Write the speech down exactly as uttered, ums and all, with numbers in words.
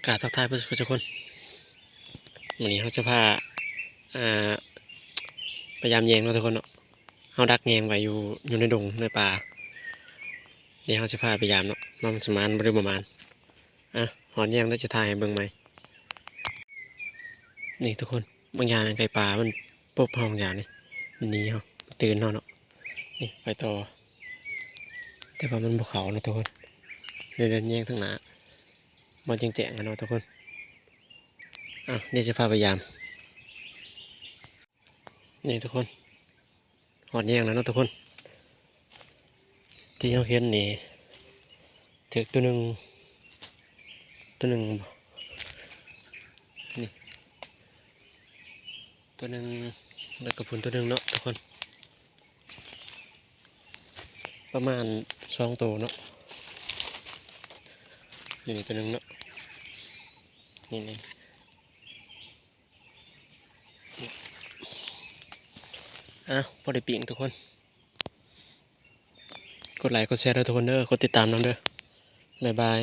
กราบทักทายเพื่อนทุกคน วันนี้เขาจะพา อ่า ไปยามแยงเนาะทุกคนเนาะ เขาดักแยงไว้อยู่ อยู่ในดงในป่า เดี๋ยวเขาจะพาไปยามเนาะ มันสิมานบ่หรือบ่มาน อ่ะ หอนแยงแล้วจะถ่ายให้เบิ่งใหม่ นี่ทุกคน บางอย่างไก่ป่ามันปบเฮาบางอย่างนี่ มันหนีเฮา มันตื่นเฮาเนาะ นี่ไปต่อ แต่ว่ามันบ่เข้าเนาะทุกคน เดินแยงทางหน้า มันแจ้งๆกันเนาะทุกคน อ่ะ เดี๋ยวจะพาไปยาม นี่ทุกคน หอนแยงแล้วเนาะทุกคน ที่เขาเห็นนี่ ถือตัวหนึ่ง ตัวหนึ่งบ่ นี่ ตัวหนึ่ง แล้วก็พุ้นตัวหนึ่งเนาะทุกคน ประมาณสองตัวเนาะ อยู่นี่ตัวหนึ่งเนาะ นี่นี่ อ่ะ พอได้ปิ้งทุกคน กดไลค์กดแชร์ด้วยทุกคนเด้อ กดติดตามนำเด้อ บ๊ายบาย